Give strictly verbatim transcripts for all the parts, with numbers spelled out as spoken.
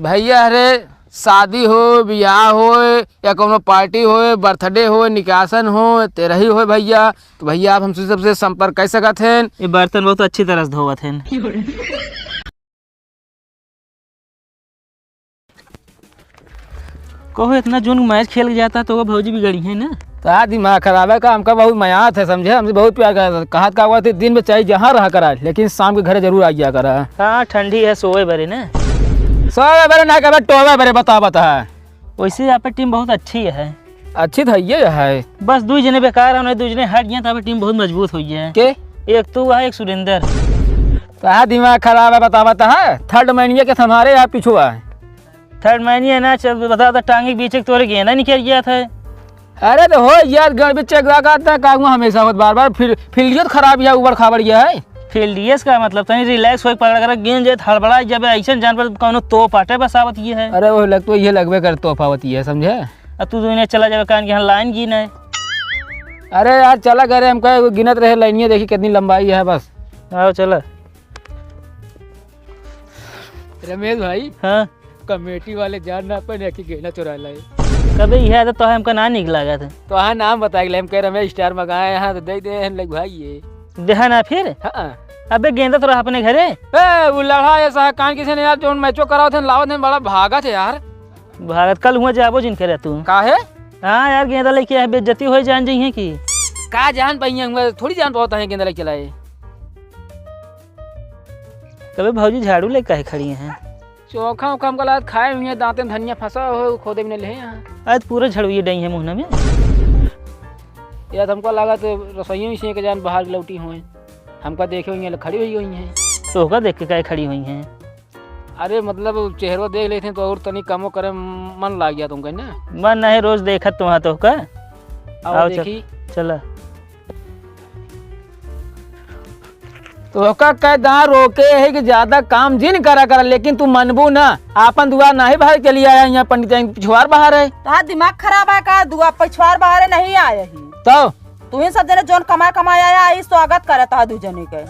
भइया, अरे, शादी होय, बियाह होय, या कउनो party होय, birthday होय, निकासन होय, तेरही होय भइया, त भइया, आप हमसे सबसे संपर्क कइ सकत हएन। ये बर्तन बहुत अच्छी तरह से धोवत हएन। कहो, इतना जोन मैच खेल के जाता तो वो भौजी बिगड़ी है ना। का दिमाग खराब है का? हमका बहुत मयात है, समझे? हमसे बहुत प्यार करता। कहा का हुआ थे, दिन में चाहे जहाँ रहा करा, लेकिन शाम के घरे जरूर आ गया करा। हाँ, ठंडी है, सोए बरे ना। सोए बरे ना, कबे टोवे बरे, बता, बता। वैसे आप टीम बहुत अच्छी है। अच्छी तो है, ये है। बस दुई जने बेकार है, दुई जने हट गए, तब टीम बहुत मजबूत हो गया है। के? एक तू है, एक सुरेंद्र। का दिमाग खराब है, बता, बता, है? Third man ये के हमारे यहाँ पीछू है। Third man ये ना, चल, बता, तो टांगी के बीच एक तोरे गेंदा निकल गया था। अरे तो हो यार, गड़बड़ चेक लगा था, का हुआ हमेशा होत बार बार, फिर फील्डियो तो खराब या उबड़ खाबड़ ये है। फील्डियस का मतलब, तनी relax होके पकड़ा कर गेंद जे हड़बड़ा जब ऐसन जान पर कौनो तोप आटे बस आवत ये है। अरे वो लग तो ये लगबे कर तोप आवत ये है, समझे? अब तू दुनिया चला जावे कान के यहाँ लाइन गिन है। अरे यार चला करे, हमका एगो गिनत रहे लाइनिया, देखी कितनी लंबाई है बस। आओ चला। रमेश भाई। हाँ। कमेटी वाले जान ना पाए कि गेंदा चुरा लाए। कबे यह आदत तो है, हमका ना निक लागत है। तो हाँ, नाम बता के हम कह रहे, "रमेश स्टार मंगाए हैं तो दे दे हम लोग भाई ये।" देहा ना फिर? हाँ। अबे गेंदा तो रहा अपने घरे। ए, वो लड़ा ऐसा है, कान किसी ने यार, जो मैचो कराओ थे, लाओ थे, बड़ा भागा थे यार। भागत कल हुआ जाबो जिन करे तू। काहे? हाँ यार, गेंदा लेके आए, बेइज्जती हो जान जइहे की। का जान पाइए, हम थोड़ी जान पावत है गेंदा लेके लाए। कबे भौजी झाड़ू लेके काहे खड़ी हैं? चोखा ओखा हमका लागत खाए हुए, दांते में धनिया फंसा हो, खोदे भी नहीं ले यहाँ। आज पूरा झड़ुए डई है मुहना में। यार हमका लागत रसोई में से एक जान बाहर लौटी हुए, हमका देखे हुई हैं, खड़ी हुई हुई हैं। तो ओका देख के काहे खड़ी हुई हैं? अरे मतलब चेहरो देख लेते हैं तो और तनी कमो करे मन लाग गया तुमका ना। मन नहीं, रोज देखत तुहा तो का। आओ आओ चल, देखी। चला। तो ओका कह दा रोके है कि ज्यादा काम जिन करा करा, लेकिन तू मनबू ना। आपन दुआर नाही बाहर चली आया, यहाँ पंडित जी पिछवार बाहर है। तोहार दिमाग खराब है का? दुआ पिछवार बाहर नहीं आया ही। तो तू ही सब जने जोन कमाए कमाए आया, आई स्वागत करे तोहार दू जने के।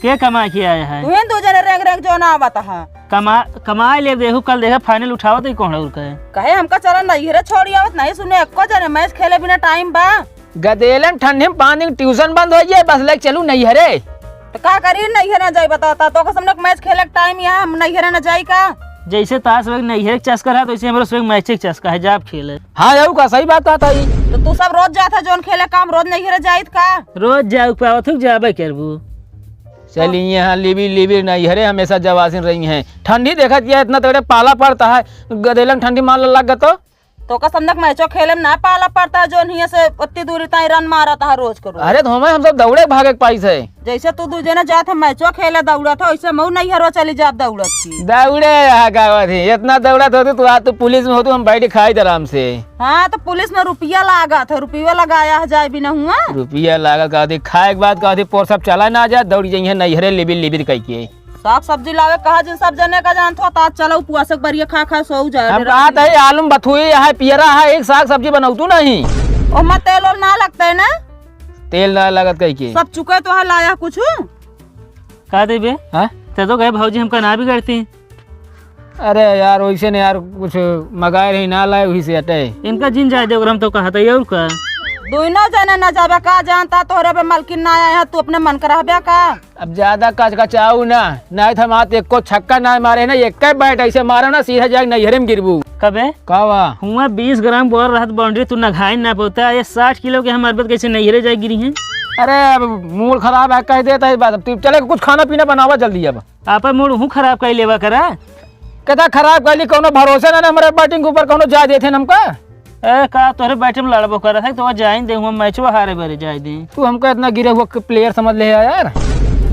के कमाए के आया है? तू ही दू जने रेंग रेंग जोन आवत है। कमा कमाए ले देहु, कल देखा final उठावत ही कौन और कहे। कहे हमका चला नैहरे छोड़ी आवत, नहीं सुने एको जने, मैच खेले बिना टाइम बा। गदेलन ठंडी में पानी ट्यूशन बंद हो जाए, बस लेके चलू नैहरे। तो का करी नैहरे न जाई, बताओ ता, तो कसम ने मैच खेले के टाइम यहाँ हम नैहरे न जाई का? जैसे तास वक्त नैहरे के चस्का रहा, तो ऐसे हमरो सब मैच के चस्का है, जाब खेले। हाँ, यहू का सही बात कहत हई। तो तू सब रोज जात है जोन खेले काम, रोज नैहरे जाइत का? रोज जाऊ पावत हूँ, जाबे करबू। चली यहाँ लिबी लिबी नैहरे हमेशा जवासिन रही हैं। ठंडी देखत या इतना तगड़े पाला पड़ता है, गदेलन ठंडी मार लग गतो। तो का समझक मैचो खेले में ना पाला पड़ता है, जोन हियाँ से उतनी दूरी ताई run मारत है रोज के रोज। अरे तो हमें हम सब दौड़े भागे के पाइस है। जैसे तू दू जने जात है मैचो खेले दौड़त हो, वैसे मऊ नैहरो चली जाब दौड़त की। दौड़े यहाँ गावत है, इतना दौड़त होती तू, आज तू पुलिस में होती, हम बैठ खाई आराम से। हाँ, तो पुलिस में रुपया लागत है, रुपया लगाया है, जाए भी न हुआ। रुपया लागत कहती, खाए के बाद कहती, पोर सब चला ना जाए, दौड़ जाइए नैहरे लिबिर लिबिर कह के। साग सब्जी लावे कहा जिन सब जने का जानत हो, तात चला उपवास के बरिया खा खा सो जाए। हम कहा थे आलू में बथुए है, पियरा है, एक साग सब्जी बनौतू नहीं। ओमा तेल ओल ना लगता है ना? तेल ना लागत कह के। सब चुके तो है लाया कुछ? का देबे? हाँ? ते तो कहे भौजी हमका ना बिगड़ती। अरे यार, वैसे नहीं यार, कुछ मंगाए रही ना लाए, वही से हटे। इनका जिन जाए दे, हम तो कहा था, और का? दोनों जने न जाबे का, जानता तोहरे बे मलकिन ना आए हैं, तू अपने मन का रहबे का? अब ज्यादा कचकचाऊ ना, नहीं तो हम आज एको छक्का ना मारे ना, एक ही बैट ऐसे मारा ना, सीधा जाके नैहरे में गिरबू। कबे? का हुआ? हुआ बीस ग्राम बॉल रहत बाउंड्री, तू नघाई ना पोता, ये साठ किलो के हम अरबत कैसे नैहरे जाए गिरी हैं? अरे अब मूड खराब है, कह देता है बात। अब तू चले, कुछ खाना पीना बनावा जल्दी अब। आपन मूड हूँ खराब कर लेवा करा। कहता खराब कर ली, कौनो भरोसा ना, ना हमारे बैटिंग के ऊपर कौनो जाए देते हमका। ए, का तोहरे बैटिंग में लड़बो करत है, तो जाए दे, हम मैचवा हारे बरे जाए दे। तू हमका इतना गिरा हुआ प्लेयर समझ ले यार।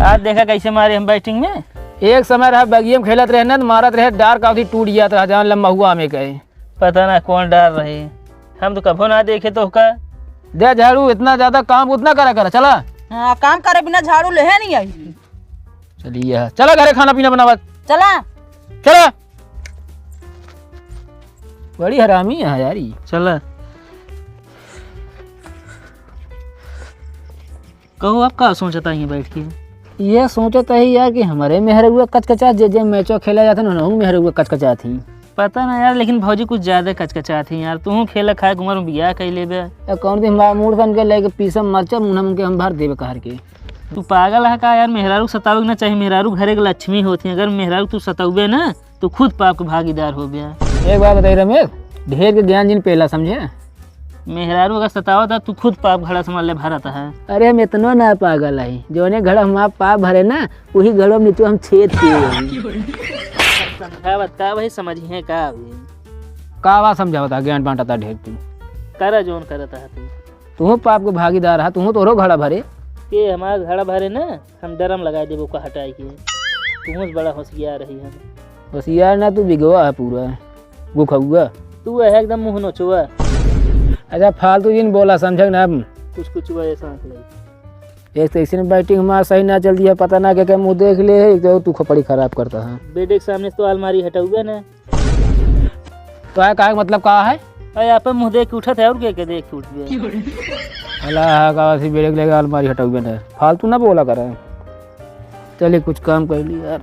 आज देखा कैसे मारे हम बैटिंग में। एक समय रहा बगिया में खेलत रहे ना, तो मारत रहे, डार का अवधि टूट गया था, जहाँ लम्बा हुआ हमें कहे। पता ना कौन डार रहे, हम तो कभो ना देखे तो का। दे झाड़ू, इतना ज्यादा काम उतना करा करा, चला। हाँ, काम करे बिना झाड़ू लेहे नहीं आई। चलिए, चला घरे खाना पीना बनावा। चला। चला। बड़ी हरामी है यार ई। चला। कहो, आप का सोचता है बैठ के? ये सोचत ही यार कि हमरे मेहरउआ कचकचात, जे जे मैचो खेला जात है ना, उनहू मेहरउआ कचकचात ही। पता ना यार, लेकिन भौजी कुछ ज्यादा कचकचात ही यार। तू खेला खाए के उम्र में बियाह कर लेबे। या कौन दिन हमारा मूड सन के लेके पीसम मरचा मुंह में के हम भर देबे कहर के। तू पागल है का यार? मेहरारू सतावे के ना चाही, मेहरारू घरे के लक्ष्मी होती है। अगर मेहरारू तू सतावे ना तो खुद पाप के भागीदार होबे। एक बात बताई रमेश, ढेर के ज्ञान जिन पेला, समझे? मेहरारू अगर सतावत है, तू खुद पाप घड़ा से मार ले भरत है। अरे, हम इतनो ना पागल है, जौने घड़ा हम आप पाप भरे ना, वही घड़ा में नीचे हम छेद किए हैं। समझावत का भाई, समझिए का भाई? का बात समझावत है, ज्ञान बांटत है ढेर तू। करा जौन करत है तू। तू पाप के भागीदार है, तू तोरो घड़ा भरे। के हमार घड़ा भरे ना? हम ड्रम लगाए देबो का हटाए के। तुहूँ से बड़ा होशियार रही हम। होशियार ना, तू बिगवा है पूरा, गुखौआ। तू है एकदम मुँह नोचवा। अच्छा, फालतू जिन बोला, समझक ना अब। कुछ कुछ हुआ ये सांस ले। एक तो ऐसे में बैटिंग हमारा सही ना चल दिया, पता ना क्या क्या मुँह देख ले है, एक तो तू खोपड़ी खराब करता है। बेड के सामने से तो अलमारी हटौबे ना। तो है, कहे के मतलब का है? अरे, आप मुँह देख के उठत है और के, के देख के उठबे? अला, हाँ, का सी बेड़े के लेके अलमारी हटौबे ना। फालतू ना बोला करे। चलिए, कुछ काम कर ली यार।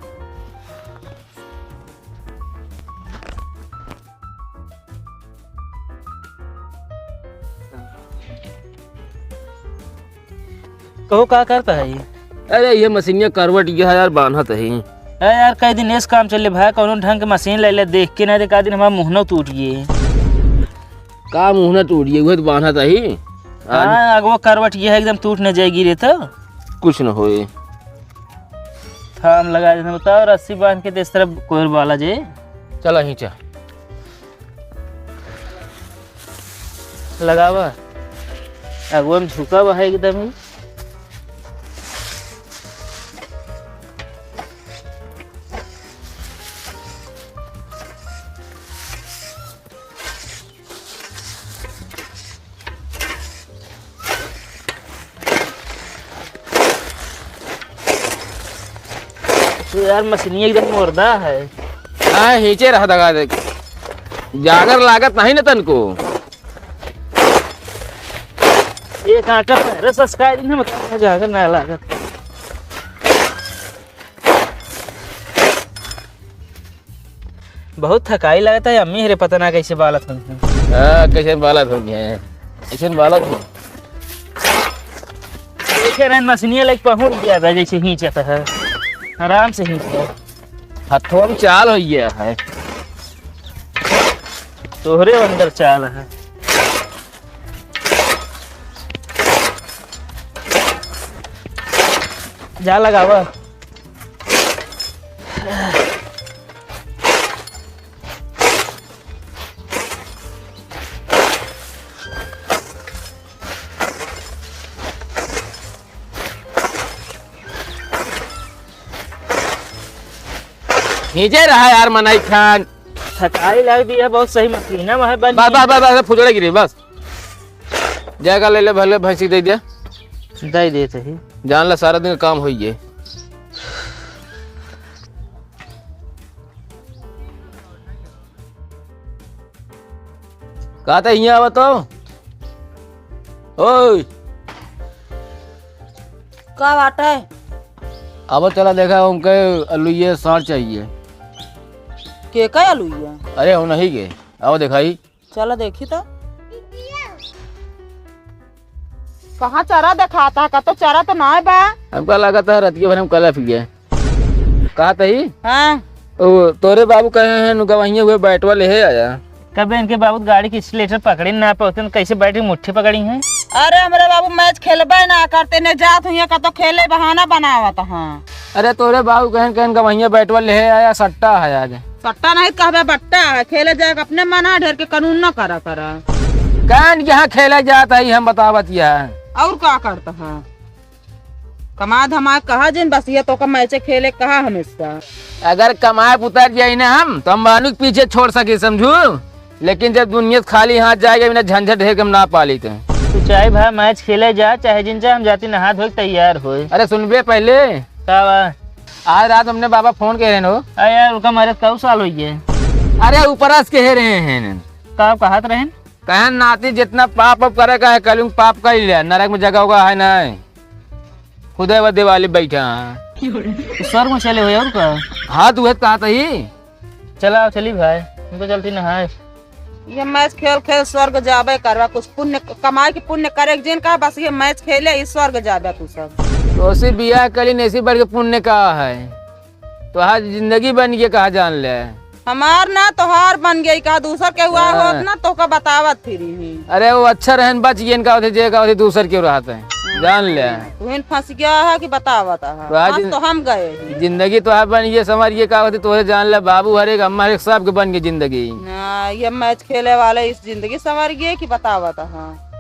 कहो, का करता है ये? अरे, ये मशीनिया करवट ये है यार, बान्हत है। अरे यार, कई दिन एस काम चले भाई, कौनो ढंग के मशीन ले ले, देख के ना, देख, का दिन हमारा मुहनो टूट गए। का मुहनो टूट गए? वह तो बान्हत है। हाँ, अगवा करवट ये है, एकदम टूट न जाएगी रे तो। कुछ न होए। थाम लगा देते, बताओ, रस्सी बांध के तो इस तरफ कोयर वाला जे। चला ही चा। लगावा। अगुआ में झुका हुआ है एकदम ही। तो यार, मशीनिया एकदम मुर्दा है। हाँ, हींचे रहा दगा दे। जागर लागत नहीं न तनको। एक आटा पैर सस्काई दिन में जागर ना लागत। बहुत थकाई लगता है, अम्मी हरे पता ना कैसे बालत होंगे। हाँ, कैसे बालत होंगे, कैसे बालत होंगे। देखे रहन मशीनिया लेके पहुंच गया था, जैसे हींचत है, आराम से हींचत है। हथवा में चाल हो गया है, तोहरे अंदर चाल है। जा लगावा। हींचे रहा यार मनई खान। थकाई लग दी है, बहुत सही मशीन है, वह बन बस, बस, बस, बस, फुजड़े गिरे, बस। जाएगा ले ले, भले भैंसी दे दे। दे देते ही। जान ला, सारा दिन काम होई गए। का त हियाँ आवा तो। ओए। का बात है? अब चला देखा, उनके अलुइये साँड़ चाहिए। के का अलुइया? अरे, हो नहीं के। आओ देखाई। चला देखी तो। कहाँ चारा देखाता है? का तो चारा तो ना बा। हमका लागत है रतिया भर हम कलप गए। कहा तही? हाँ। ओ, तोरे बाबू कहे हैं, नु गवहिया हुए बैटवा ले है आया। कबे इनके बाबू गाड़ी के accelerator पकड़े ना पाते, कैसे बैठ के मुट्ठी पकड़ी हैं? अरे, हमरे बाबू मैच खेलबे ना करते, ने जात हुई का तो खेले बहाना बनावत हाँ। अरे, तोरे बाबू कहन, कहन गवहिया बैटवा ले है आया, सट्टा है आज। सट्टा नहीं कहबे, बट्टा है, खेले जाए के अपने मना, ढेर के कानून ना करा, करा। कहन यहाँ खेले जात है, हम बतावत यह। और का करता है? कमा धमा कहा जिन, बस ये तो का मैचे खेले कहा हमेशा। अगर कमाए उतर जाई ना हम, तो हम बानू के पीछे छोड़ सकी, समझू? लेकिन जब दुनिया से खाली हाथ जाएगा, बिना झंझट ढेर के हम ना पाली थे। तू चाहे भाई मैच खेले जा, चाहे जिन जा, हम जाती नहा धो के तैयार होए। अरे सुनबे पहले। का बा? आज रात हमने बाबा फोन कह रहे हो। अरे यार, उनका मरे कऊ साल हो गए। अरे ऊपरा से कह रहे हैं। का कहत रहे? कहन नाती जितना पाप अब करे का है, कलयुग पाप कर लिया, नरक में जगह होगा है ना। उदय व दिवाली बैठा है। तो स्वर्ग में चले हो और का? हाँ, तू है तो कहा तही। चला, चली भाई, हम तो चलती नहाए। ये मैच खेल खेल स्वर्ग जाबे करवा, कुछ पुण्य कमाए के पुण्य करे के जिन कहा, बस ये मैच खेले, ये स्वर्ग जाबे तू सब। तो उसी बियाह कली ने इसी बढ़ के पुण्य का है, तो आज जिंदगी बन गई कहा जान ले। हमार ना तोहार बन गई कहा, दूसर के हुआ हाँ। होत ना तो का बतावत फिरी ही। अरे वो अच्छा रहन बच गए इनका होते जे का होते दूसर के रहते हैं, जान ले। तुहिन फंस गया है कि बतावत है, तो आज फंस जिन- तो हम गए ही। जिंदगी तो है बन गई, समझ गए का होते तोरे जान ले, बाबू हर एक, अम्मा हर एक, सबके बन गई जिंदगी। ना, ये मैच खेले वाले इस जिंदगी संवर गए कि बतावत है।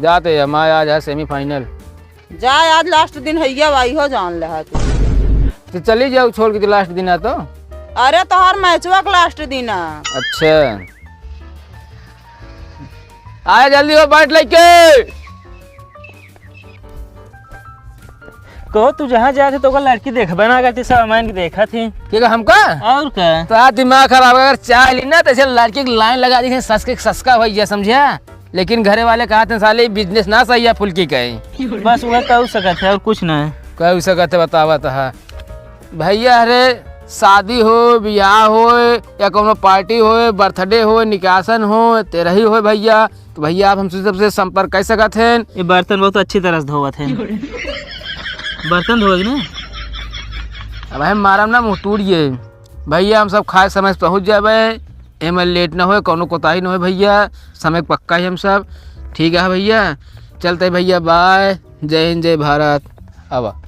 जाते हैं, हमारे आज है सेमीफाइनल। जा, आज लास्ट दिन है, ये भाई हो जान ले है तू। तो चली जाओ छोड़ के, तो लास्ट दिन है तो। अरे तोहर मैचवा के लास्ट दिन है। अच्छा, आया जल्दी हो, बैठ लेके। कहो, तू जहाँ जात है तो ओकर लड़की देखबे ना करती, सब अमायन के देखत ही। के का हमका? और का? तो आज दिमाग खराब है, अगर चाह ली ना तो ऐसे लड़की की लाइन लगा दी, सस के ससका हो गया, समझा? लेकिन घरे वाले कहत हैं, "साले, ई बिजनेस ना सही है फुल्की का ही।" बस वह कह सकत है और कुछ ना है। कह सकत है, बतावत है। भैया, अरे, शादी हो, बियाह हो, या कौनो पार्टी हो, बर्थडे हो, निकासन हो, तेरही हो भैया, तो भैया, आप हमसे सबसे संपर्क कर सकत हैं। ये बर्तन बहुत अच्छी तरह से धोवत हैं। बर्तन धोवे के ना? अब हम मारम ना मुँह टूट गए। भैया, हम सब खाए समय से पहुँच जाबे, एमे लेट ना होए, कौनो कोताही ना होए भैया, समय पक्का ही हम सब। ठीक है भैया, चलते भैया, बाय, जय हिंद, जय भारत। आवा।